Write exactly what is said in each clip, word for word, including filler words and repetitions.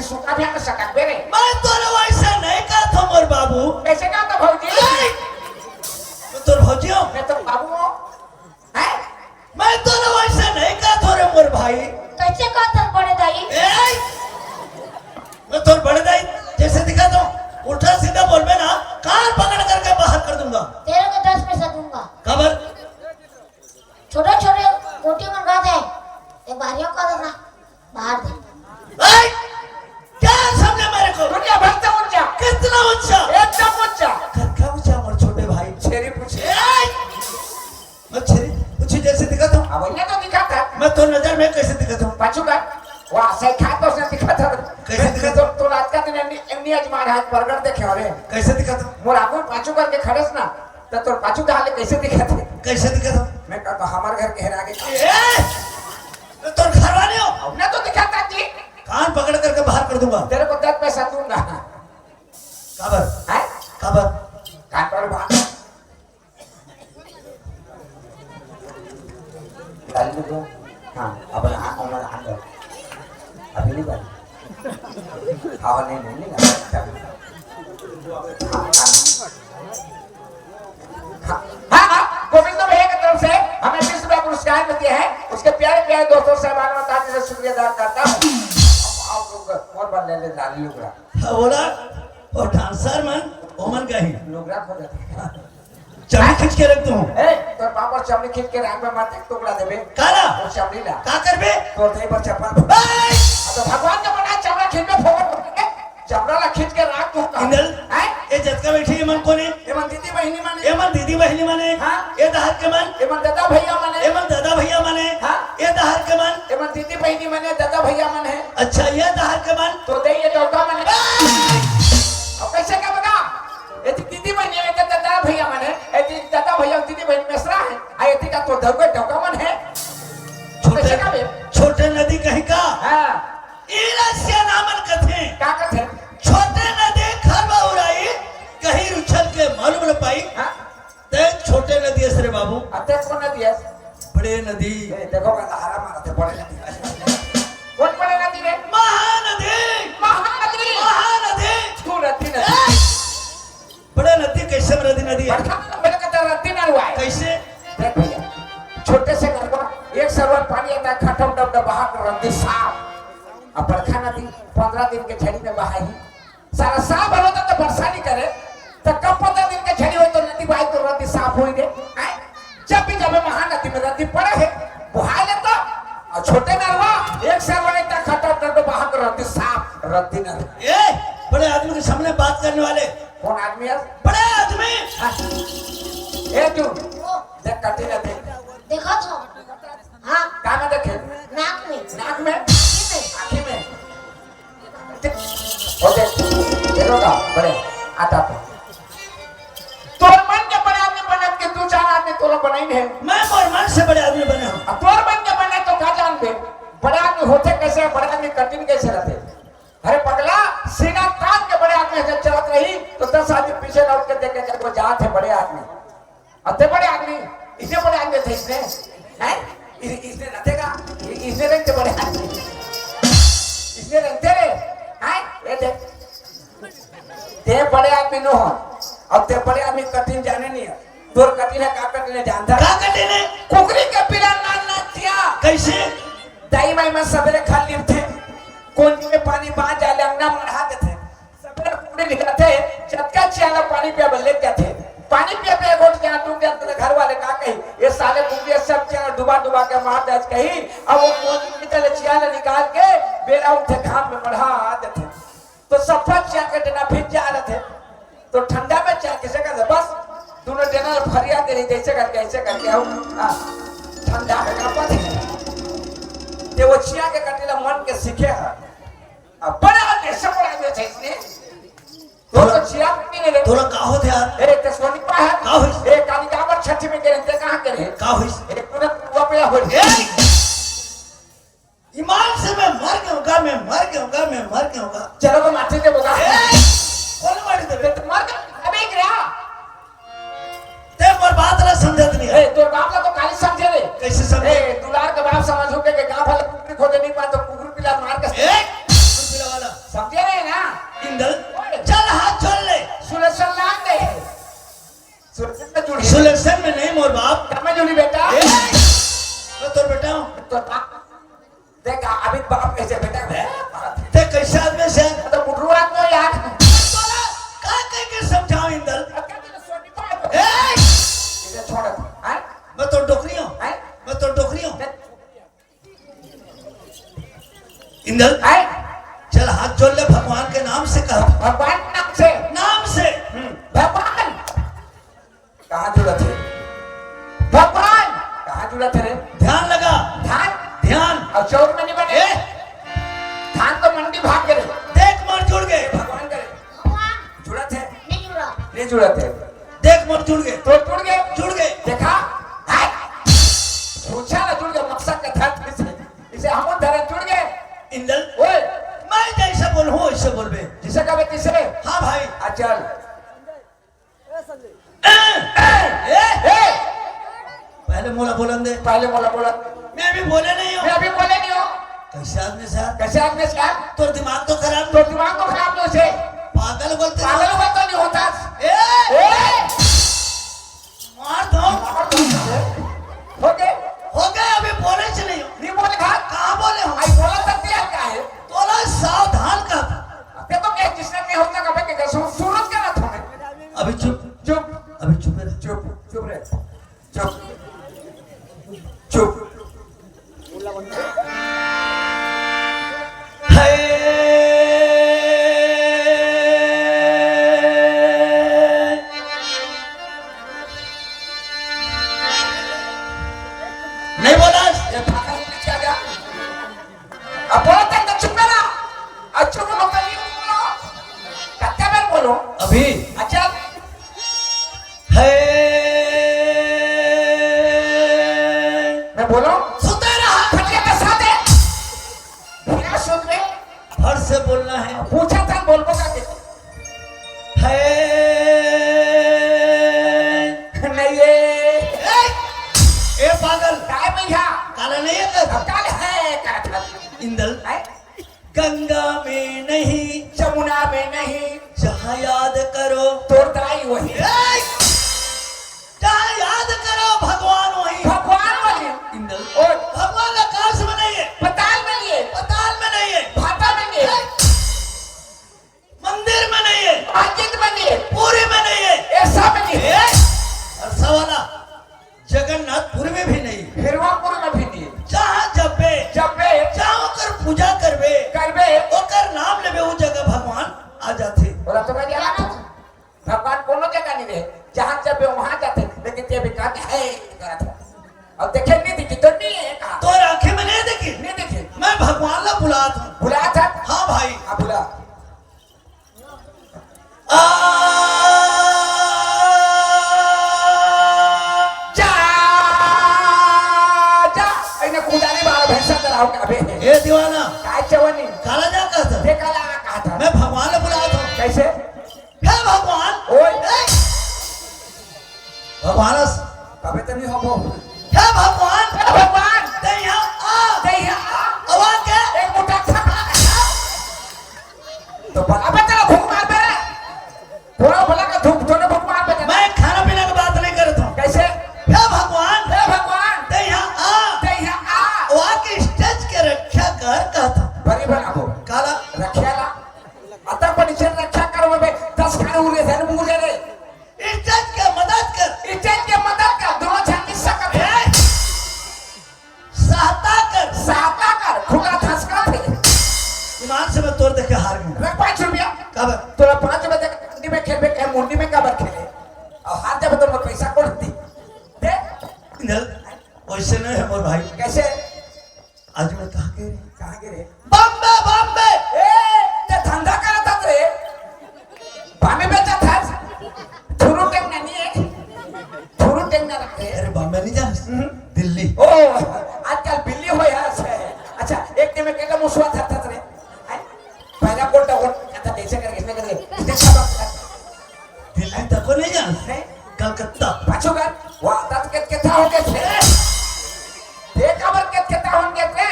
सुखा भी हमें सटक बे रे। मैं तोर वैसे नहीं कहत हूँ मोर बाबू। कैसे कहत हस भौजी? ए! मैं तोर भौजी हूँ। मैं तो बाबू हूँ। हैं? मैं तोर वैसे नहीं कहत हूँ रे मोर भाई। कैसे कहत हस बड़े दाई? ए! मैं तोर बड़े दाई जैसे दिखत हूँ, उल्टा सीधा बोलबे ना, कान पकड़ करके बाहर कर दूंगा। तेरे को दस पैसा दूंगा। काबर? छोटे छोटे गोटी मन का दे, ये बाहरियों का देना, बाहर दे। ए! क्या समझे मेरे को? दुनिया भर से ऊंचा। कितना ऊंचा? एकदम ऊंचा। कतका ऊंचा मोर छोटे भाई? छेरी पूछी। ए! मैं छेरी पूछी जैसे दिखत हूँ। अब वही तो दिखत हस। मैं तोर नजर में कैसे दिखत हूँ? पाछू कर। वाह, सही खा तो उसने दिखत हस। कैसे मैं दिखत तो, हूँ? तो रात का दिन एमनी, एमनी आज मार हाथ बर्गर देखे हो रे। कैसे दिखत हूँ? मोर आगू पाछू करके खड़े हस ना, तो तोर पाछू डाले कैसे दिखत हस? कैसे दिखत हूँ? मैं कहता हमारे घर के हेरा के। ए! मैं तोर घर वाले हूँ। अब ना तो दिखत हस जी। कान पकड़ करके बाहर कर दूंगा। तेरे को दस पैसा दूंगा। काबर? हैं? काबर? कान पकड़ बाहर। डाल दे तो। हाँ, अब आ, अब आ, आ, अभी नहीं बनी। हवा नहीं, नहीं, नहीं, अभी। हाँ, हाँ। हाँ, हाँ, हाँ, गोविंदो भैया की तरफ से हमें बीस रुपया पुरस्कार मिलते हैं। उसके प्यारे प्यारे दोस्तों, साहबान और ताजी से शुक्रिया अदा करता हूँ। आओ, आओ, लोग, और बार ले ले, लाली लुगड़ा। हाँ, बोला, वो डांसर मन, ओमन का ही। लुगड़ा खो जाता है। चमड़ी खींच के रख दूं। ए, तोर पापड़ चमड़ी खींच के राख में मत एक टुकड़ा देबे। काला? वो चमड़ी ला। का करबे? तोर दे पर चप्पल। ए! अब तो भगवान के बना चमड़ा खींच में फोकट मार के, चमड़ा ला खींच के राख दूं का? इंदल, हैं? ये जतका बैठी ये मन कोने? ये मन दीदी बहिनी माने। ये मन दीदी बहिनी माने। हाँ? ये दहर के मन? ये मन दादा भैया माने। ये मन दादा भैया माने। हाँ? ये दहर के मन? ये मन दीदी बहिनी माने, दादा भैया माने। अच्छा, ये दहर के मन? तो दे ये डौका माने। ए! अब कैसे का बता? ये तो दीदी बहिनी है, ये तो दादा भैया मन है, ये तो दादा भैया और दीदी बहिनी मेसरा है, आ ये तो का तो दौगे डौका मन है। छोटे, कैसे का बे? छोटे नदी कहीं का? हाँ। ईरसिया नामन कथे। का कथे? छोटे नदी खरबा उड़ाई, कहीं रुछल के मालूम न पाई। हाँ। ते छोटे नदी हस रे बाबू। अते कौन नदी है? बड़े नदी। ए, देखो का हारा मारा थे बड़े नदी। कौन बड़े नदी रे? महानदी। महानदी। महानदी। तू रद्दी नदी। ए! बड़े नदी कैसे में रद्दी नदी है? बड़का बड़े का तो रद्दी ना हुआ है। कैसे? देख भैया, छोटे से नलवा, एक सरवर पानी आता है, खटम डब डब बहा के रद्दी साफ। अब बड़का नदी पन्द्रह दिन के झड़ी में बहाई। सारा साल भर होता तो बरसा नहीं करे, तो कब पन्द्रह दिन के झड़ी होई तो नदी बहाई तो रद्दी साफ होई रे। आय? जब भी जब महानदी में रद्दी पड़े है, बुहा लेता। और छोटे नलवा, एक सरवर इतना खटम डब डब बहा के रद्दी साफ, रद्दी नलवा। ए, बड़े आदमी के सामने बात करने वाले। कौन आदमी है? बड़े आदमी। हाँ। ए तू, देख कटी ना देख। देखा तो। हाँ। का में देखे? नाक में। नाक में? आँखी में। आँखी में। हो देख, देखो का, बड़े, आता तो। तोर मन के बड़े आदमी बनत के दू चार आदमी तोला बनाई है। मैं मोर मन से बड़े आदमी बने हूँ। अब तोर मन के बने तो का जानबे? बड़े आदमी होते कैसे, बड़े आदमी कठिन कैसे रहते? अरे पगला, सीना तान के बड़े आदमी से चलत रही, तो दस आदमी पीछे लौट के देखे, जब वो जात है बड़े आदमी। अते बड़े आदमी, इतने बड़े आदमी थे इसने, हैं? इ-, इसने रहते का? इ-, इसने रहते बड़े आदमी। इसने रहते रे, हैं? ये देख। ते बड़े आदमी नो हो, अब ते बड़े आदमी कठिन जाने नहीं है। तोर कठिन है, का कठिन है जानता? का कठिन है? कुकरी के पीला नान नान दिया। कैसे? दाई माई मन सबेरे खा लिपथे, कोंजी में पानी बांच जाले, अंगना में नहा देथे। सबेरे कुकरी निकलथे, जतका चिया ला पानी पिया बर लेके जाथे। पानी पिया पिया गोठ के हाथ टूट जाथे, तो घर वाले का कही, "ये साले कुकरी सब चिया ला डुबा डुबा के मार दे," कही। अब वो कोंजी में चले चिया ला निकाल के बेरा उठे घाम में बढ़ा देथे। तो सफा चिया के डेना भींज जा रहे थे, तो ठंडा में चिया किसे का बस दोनों डेना फरिया दे रही, जैसे करके, ऐसे करके आओ। हाँ, ठंडा में कांपत है। ते वो चिया के कटीला मन के सीखे है। अब बड़ा आदमी से बड़ा आदमी थे इसने। तो तोला, तो चिया पीने लगे। तोला का होत यार? ए, ते सोनी पा है? का होइस? ए, काली का पर छठी में गिरे, ते कहाँ गिरे? का होइस? ए, पूरा कुआ पे हो। ए! ईमान से मैं मर गया हूँ, मैं मर गया हूँ, मैं मर गया हूँ। चलो तो माटी दे बोला। ए! कौन माटी दे? ते मर गया, अबे गिरा। ते मोर बात ला समझत नहीं है। ए, तोर बाप ला तो काली समझे रे। कैसे समझे? ए, दुलार के बाप समझ होके के गाँव वाले कुकरी खोजे नहीं पाए तो कुकरी पिला मार के ए! कुकरी पिला वाला। तो बाप, देख, अभी बाप कैसे बेटा है? ते कैसे आदमी से? तो बुढ़रू आदमी हो यार। तोला का कह के समझाओ इंदल? अब क्या तेरे सोनी पाए हो? ए! इसे छोड़, हैं? मैं तो डोकरी हूँ। हैं? मैं तो डोकरी हूँ। इंदल, हैं? चल हाथ जोड़ ले, भगवान के नाम से कह। भगवान के नाम से? नाम से। हम्म, भगवान। कहाँ जुड़त हे? भगवान! कहाँ जुड़त हे रे? ध्यान लगा। धान? ध्यान। अउ चाउर में नहीं बने? ए! धान तो मंडी भाग गे रे। देख मोर जुड़ गे। भगवान करे। भगवान! जुड़त हे? नहीं जुड़ा। नहीं जुड़त हे। देख मोर जुड़ गे। तो जुड़ गे? जुड़ गे। देखा? हाय! पूछा ना जुड़ गे, मकसद का धरती से। इसे हम धरन जुड़ गे। इंदल, ओए! मैं जैसे बोलूँ, वैसे बोलबे। जिसे कबे तीसरे। हाँ भाई। आ चल। ए, ए, ए, ए! पहले मोला बोलन दे। पहले मोला बोलन। मैं अभी बोले नहीं हूँ। मैं अभी बोले नहीं हूँ। कैसे आदमी से यार? कैसे आदमी से यार? तोर दिमाग तो खराब। तोर दिमाग तो खराब नहीं से। पागल बोलते पागल हो। बोलता नहीं होता। ए! ए! मार दो। मार दो। हो गए? हो गए, अभी बोले से नहीं हूँ। नहीं बोले था? कहाँ बोले हूँ? आई बोला तब भी आता है। तोला सावधान का था। ते तो क्या जिसने नहीं होता कभी के सु-, सूरज का ना था। अभी चुप। चुप। अभी चुप रह। चुप, चुप रह। चुप। चुप। हाय। नहीं बोला? ये पागल क्या गया? अब बोलो तक तो चुप करा। अब चुप हो गई, बोलो। कितने बार बोलो? अभी। अच्छा। है। मैं बोलो। सुते रहा। फटिया के साथ है। बिना सुन में। फट से बोलना है। पूछा था, बोलबो का के? है। नहीं है। ए, ए पागल। काय भैया? काला नहीं है कर। अब काल है, का था? इंदल। है? गंगा में नहीं। जमुना में नहीं। जहाँ याद करो। तोर दाई वही। ए! जहाँ याद करो भगवान वही। भगवान वही। इंदल। और भगवान आकाश में नहीं है। पताल में नहीं है। पताल में नहीं है। भाटा में नहीं है। ए! मंदिर में नहीं है। मस्जिद में नहीं है। पूरी में नहीं है। ऐसा में नहीं है। ए! और सवाला जगन्नाथपुर में भी नहीं। हिरवापुर में भी नहीं। जहाँ जब्बे, जब्बे, जहाँ ओकर पूजा करबे, करबे, ओकर नाम लेबे, वो जगह भगवान आ जाथे। बोला तो मैं क्या था? भगवान कोनो जगह नहीं रहे, जहाँ जब्बे वहाँ जाथे, लेकिन ते भी कहते हैं, करत है। अब देखे नहीं दिखी तो नहीं है कहा। तोर आँखें में नहीं दिखी? नहीं दिखी। मैं भगवान ला बुलात हूँ। बुलात है? हाँ भाई। हाँ, बुला। आ, जा, जा, इन्हें कुदारी वाला भैंसा कराओ का बे? ए दीवाना। काय चवनी? काला जा कहत? ते काला कहा था? मैं भगवान ला बुलात हूँ। कैसे? हे भगवान। ओए। ए! भगवानस। तबे तो नहीं होबो। हे भगवान। हे भगवान। ते यहाँ आ। ते यहाँ आ। अवा के। एक मुट्ठा खा। तो भला बता भूख मार दे रे। थोड़ा भला का धूप, थोड़ा भूख मार दे। मैं खाना पीना की बात नहीं करत हूँ। कैसे? हे भगवान। हे भगवान। ते यहाँ आ। ते यहाँ आ। अवा के stage के रक्षा कर कहत हूँ। बड़ी बना हो। काला। रक्षा ला। अतक पर इसे रक्षा कर, वो बे, दस खाने उड़े थे, मुझे रे। इज्जत के मदद कर। इज्जत के मदद कर, दोनों झन मिल सकत हे। ए! सहायता कर। सहायता कर, खुला धसका थे। ईमान से मैं तोर देखे हार गया। रख पाँच रुपया। कब? तोरा पाँच रुपया देके मंडी में खेलबे, कहे मुंडी में काबर खेले? और हार जाबे तो मोर पैसा कौन दी? दे। इधर वैसे नहीं है मोर भाई। कैसे? आज मैं कहाँ गे रे? कहाँ गे रे? बॉम्बे, बॉम्बे। ए, ते धंधा करत हस रे? बॉम्बे बेचत हस? थुरू टेंगना नहीं है? थुरू टेंगना रखे। अरे बॉम्बे नहीं जान? हम्म। दिल्ली। ओ, आजकल बिल्ली हो यार से। अच्छा, एक दिन में केटा मुसवा धरत हस रे? हैं? पहला कोटा वोट खाता कैसे करके, इसने करके, इसने सब दिल्ली तक को नहीं जान? नहीं। कलकत्ता। पाछू कर, वाह, तब के, केथा हो गए थे? ते काबर केत केता होन के रे?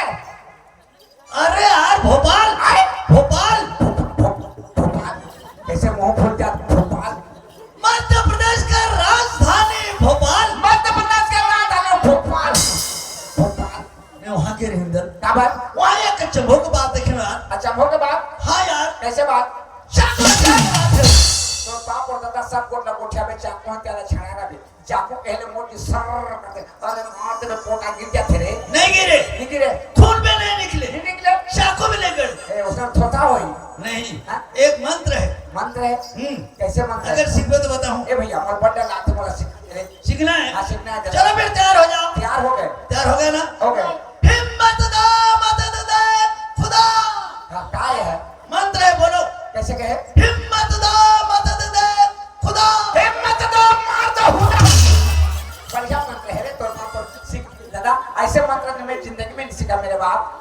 अरे यार, भोपाल, आए? भोपाल। भोपाल। कैसे मुंह फूल जात भोपाल? मध्य प्रदेश का राजधानी भोपाल। मध्य प्रदेश का राजधानी भोपाल। भोपाल। मैं वहाँ चाकू हथियार। तोर बाप अउ दादा सब गोठ ला गोठिया में चाकू हथियार ला छड़ा रहे। चाकू कहले मोटी सर करते, अरे मार दे पोटा गिर जाथे रे। नहीं गिरे। नहीं गिरे। खून भी नहीं निकले। नहीं निकले। चाकू भी नहीं गड़े। ए, उसने थोथा होई। नहीं। हाँ? एक मंत्र है। मंत्र है? हम्म। कैसे मंत्र है? अगर सीखबे तो बताऊं। ए भैया, मोर बड्डे लात मोला सीख रे। सीखना है? हाँ, सीखना है। चलो फिर तैयार हो जाओ। तैयार हो गए। तैयार हो गए ना? हो गए। हिम्मत दो, मदद दे खुदा। हाँ, काय है? मंत्र है, बोलो। कैसे कहे? हिम्मत दो, मदद दे खुदा। हिम्मत दो, मार दो हुदा। बढ़िया मंत्र है रे, तोर बाप सीख। दादा, ऐसे मंत्र तो मैं जिंदगी में नहीं सीखा मेरे बाप।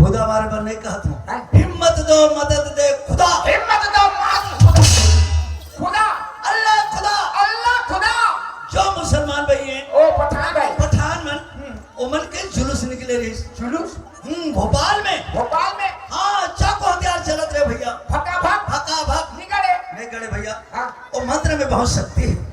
खुदा मारे बर नहीं कहत हूँ। हैं? हिम्मत दो, मदद दे खुदा। हिम्मत दो, मार दो हुदा। खुदा। अल्लाह खुदा। अल्लाह खुदा। जो मुसलमान भाई हैं, ओ पठान भाई। पठान मन, हम्म। ओमन के जुलूस निकले रहिस। जुलूस? हम्म, भोपाल में। भोपाल में? हाँ, चाकू हथियार चलत रहे भैया। भका भक। भका भक। निकले। नहीं गड़े भैया। हाँ। ओ मंत्र में बहुत शक्ति है।